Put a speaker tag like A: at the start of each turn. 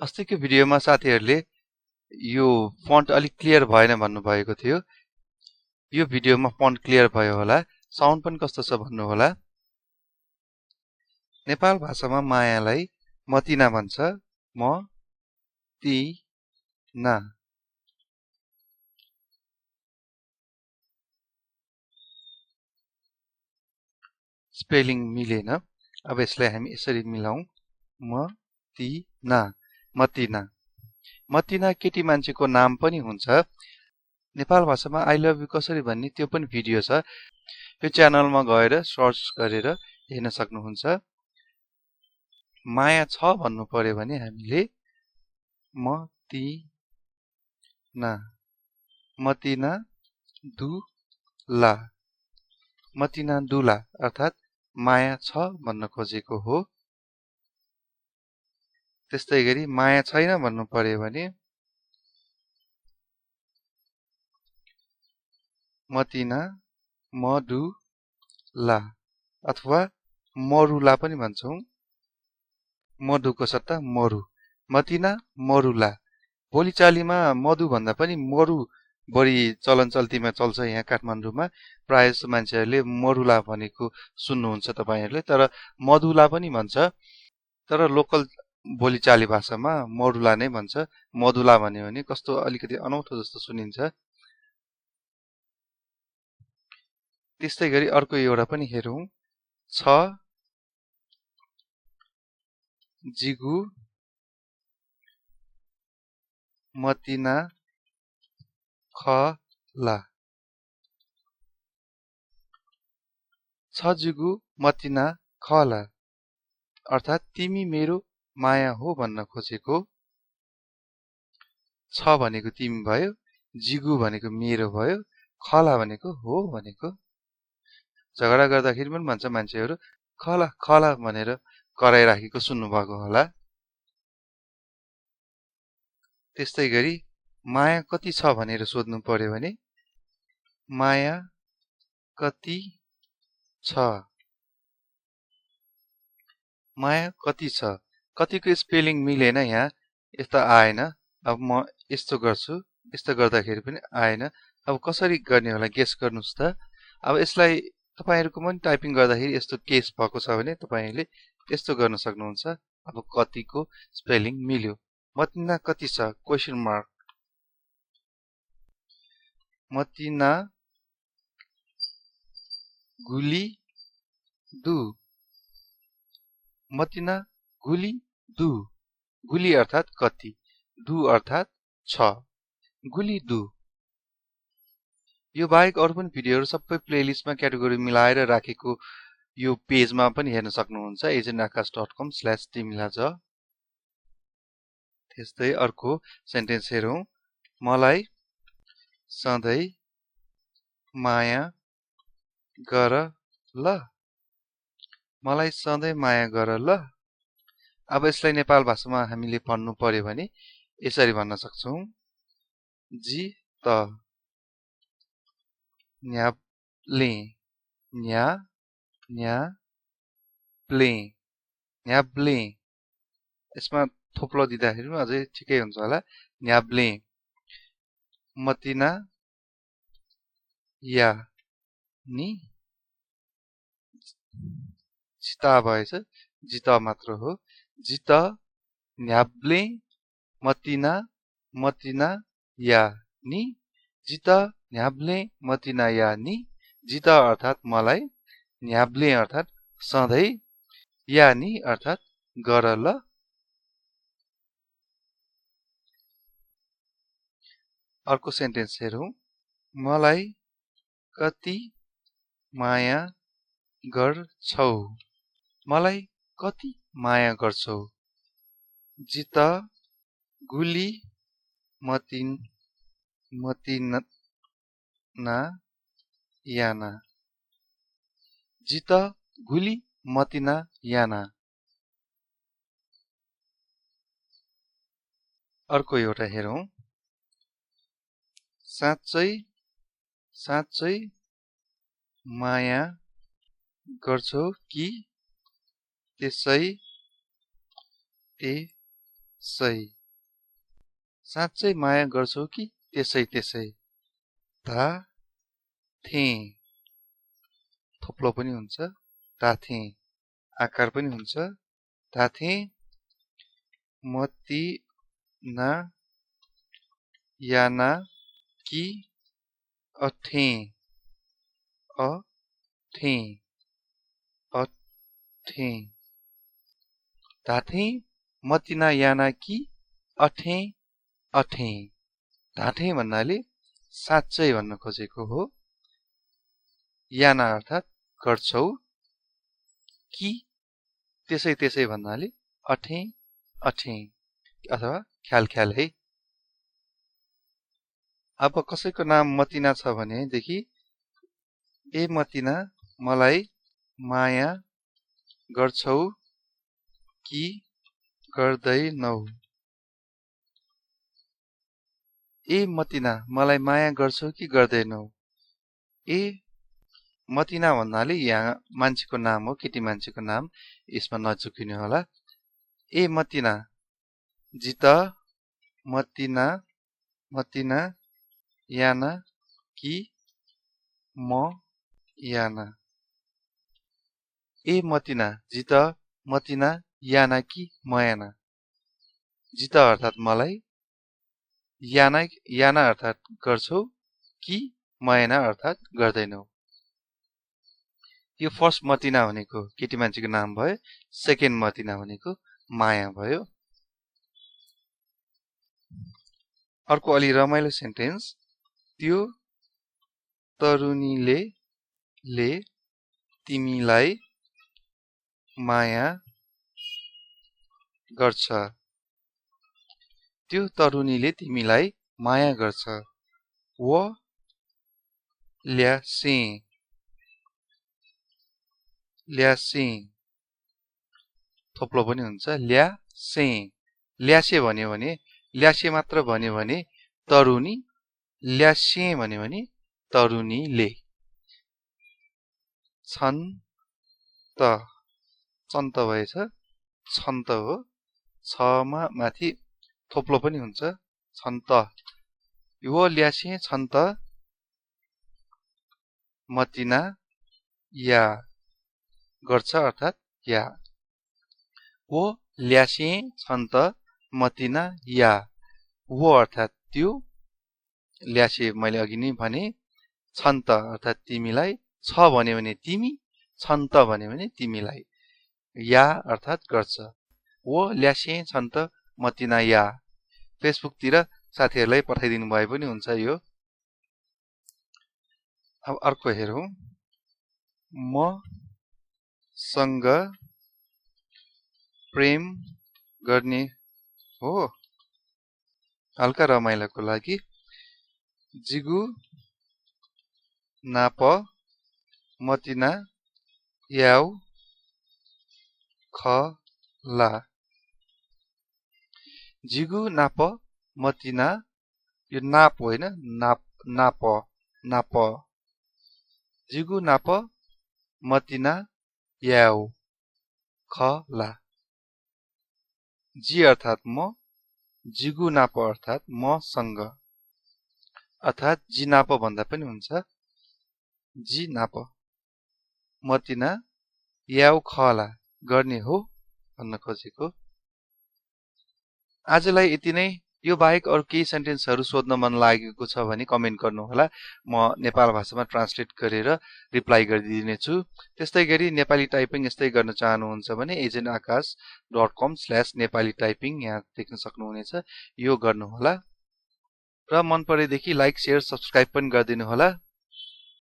A: अस्तिको भिडियोमा साथीहरूले यो फन्ट अलिक क्लियर भएन भन्नुभएको थियो। यो भिडियोमा फन्ट क्लियर भयो होला, साउन्ड पनि कस्तो छ भन्नु होला। नेपाल भाषामा मायालाई मतिना भन्छ, म-ति-ना। स्पेलिङ मिलेन, अब यसलाई हामी यसरी मिलाउँ, म-ति-ना, मतिना। मतिना केटी मान्छेको नाम पनि हुन्छ। नेपाल भाषामा आई लभ यु कसरी भन्ने त्यो पनि भिडियो छ, यो च्यानलमा गएर सर्च गरेर हेर्न सक्नुहुन्छ। माया छ भन्नु पर्यो भने हामीले मतिना, मतिना दुला, मतिना दुला अर्थात् माया छ भन्न खोजेको हो। त्यस्तै गरी माया छैन भन्नु पर्यो भने मतिना मधुला अथवा मरुला पनि भन्छौं। मधुको सट्टा मरु, मतिना मरुला। बोलीचालीमा मधु भन्दा पनि मरु बढी चलन चल्तीमा चल्छ। यहाँ काठमाडौँमा प्रायः जस्तो मान्छेहरूले मरुला भनेको सुन्नुहुन्छ तपाईहरुले, तर मधुला पनि भन्छ। तर लोकल बोलीचाली भाषामा मरुला नै भन्छ। मधुला भन्यो भने कस्तो अलिकति अनौठो जस्तो सुनिन्छ। त्यस्तै गरी अर्को एउटा पनि हेरौं, छ जिगु मतिना खला, छ जिगु मतिना खला अर्थात् तिमी मेरो माया हो भन्न खोजेको। छ भनेको तिमी भयो, जिगु भनेको मेरो भयो, खला भनेको हो भनेको। झगडा गर्दाखेरि पनि भन्छ मान्छेहरू खला खला भनेर कराइराखेको सुन्नुभएको होला। त्यस्तै गरी माया कति छ भनेर सोध्नु पर्यो भने माया कति छ, माया कति छ। कतिको स्पेलिङ मिलेन, यहाँ यस्तो आएन। अब म यस्तो गर्छु, यस्तो गर्दाखेरि पनि आएन। अब कसरी गर्ने होला गेस गर्नुस् त। अब यसलाई तपाईहरुको पनि टाइपिङ गर्दाखेरि यस्तो केस भएको छ भने तपाईहरुले यस्तो गर्न सक्नुहुन्छ। अब कतिको स्पेलिङ मिल्यो, मतिना कति छ क्वेशन मार्क, मतिना गुली दु, मतिना गुली दु। गुली अर्थात् कति, दु अर्थात् छ, गुली दु। यो बाहेक अरु पनि भिडियोहरु सबै प्लेलिस्टमा क्याटेगोरी मिलाएर राखेको यो पेजमा पनि हेर्न सक्नुहुन्छ, agentakash.com/timilaज। त्यस्तै अर्को सेन्टेन्स हेरौं, मलाई सधैं माया गर ल, मलाई सधैं माया गर ल। अब यसलाई नेपाल भाषामा हामीले भन्नु पर्यो भने यसरी भन्न सक्छौं, जी त न्याप्ले, न्या न्या प्ले, न्याप्ले। यसमा थोप्लो दिँदाखेरि पनि अझै ठिकै हुन्छ होला, न्याप्ले। मतिना या नि, जिता भएछ, जित मात्र हो, जित न्याप्ले मतिना, मतिना या नि, जित न्याप्ले मतिना या नि। जित अर्थात् मलाई, न्याप्ले अर्थात् सधैं, या नि अर्थात् गर ल। अर्को सेन्टेन्स हेरौं, मलाई कति माया गर्छौ, मलाई कति माया गर्छौ, जित गुली मतिना याना, जित गुली मतिना याना। अर्को एउटा हेरौं, साँच्चै साँच्चै माया गर्छौ कि त्यसै साँच्चै माया गर्छौ कि त्यसै त्यसै धाथे थोप्लो पनि हुन्छ धाथे आकार पनि हुन्छ धाथे मतिना याना कि अठे अठे अठे धाथे मतिना याना कि अठे अठे धाथे भन्नाले साँच्चै भन्न खोजेको हो याना अर्थात् गर्छौ कि त्यसै त्यसै भन्नाले अठे अठे अथवा ख्याल ख्याल है अब कसैको नाम मतिना छ भनेदेखि ए मतिना मलाई माया गर्छौ कि गर्दैनौ ए मतिना मलाई माया गर्छौ कि गर्दैनौ ए मतिना भन्नाले यहाँ मान्छेको नाम हो केटी मान्छेको नाम यसमा नचुकिनु होला ए मतिना जित मतिना मतिना याना कि म याना ए मतिना जित मतिना याना कि म याना जित अर्थात् मलाई याना याना अर्थात् गर्छौ कि म याना अर्थात् गर्दैनौ यो फर्स्ट मतिना भनेको केटी मान्छेको नाम भयो सेकेन्ड मतिना भनेको माया भयो अर्को अलि रमाइलो सेन्टेन्स त्यो तरुणीले तिमीलाई माया गर्छ त्यो तरुणीले तिमीलाई माया गर्छ वो ल्यासे ल्यासे थोप्लो पनि हुन्छ ल्यासे ल्यासे भन्यो भने ल्यासे मात्र भन्यो भने तरुणी ल्यासे भन्यो भने तरुणीले छन् त छन्त भएछ छन्त हो छमा माथि थोप्लो पनि हुन्छ छन्त यो ल्यासे छन्त मतिना या गर्छ अर्थात् या वो ल्यासे छन्त मतिना या वो अर्थात् त्यो ल्यासे मैले अघि नै भने छन्त अर्थात् तिमीलाई छ भन्यो भने तिमी छन्त भन्यो भने तिमीलाई या अर्थात् गर्छ वो ल्यासे छन्त मतिना या फेसबुकतिर साथीहरूलाई पठाइदिनु भए पनि हुन्छ यो अब अर्को हेरौँ मसँग प्रेम गर्ने हो हल्का रमाइलोको लागि जिगु नाप मतिना याउ खला जिगु नाप मतिना यो नाप होइन नाप नाप जिगु नाप मतिना याउ खला जी अर्थात् म जिगु नाप अर्थात् मसँग अर्थात् जी नाप भन्दा पनि हुन्छ जी नाप मतिना याउ खला गर्ने हो भन्न खोजेको आजलाई यति नै यो बाहेक अरु केही सेन्टेन्सहरु सोध्न मन लागेको छ भने कमेन्ट गर्नुहोला म नेपाल भाषामा ट्रान्सलेट गरेर रिप्लाई गरिदिनेछु त्यस्तै गरी नेपाली टाइपिङ यस्तै गर्न चाहनुहुन्छ भने agentakash.com/nepali typing यहाँ देख्न सक्नुहुनेछ यो गर्नुहोला र मन परेदेखि लाइक शेयर सब्स्क्राइब पनि गरिदिनु होला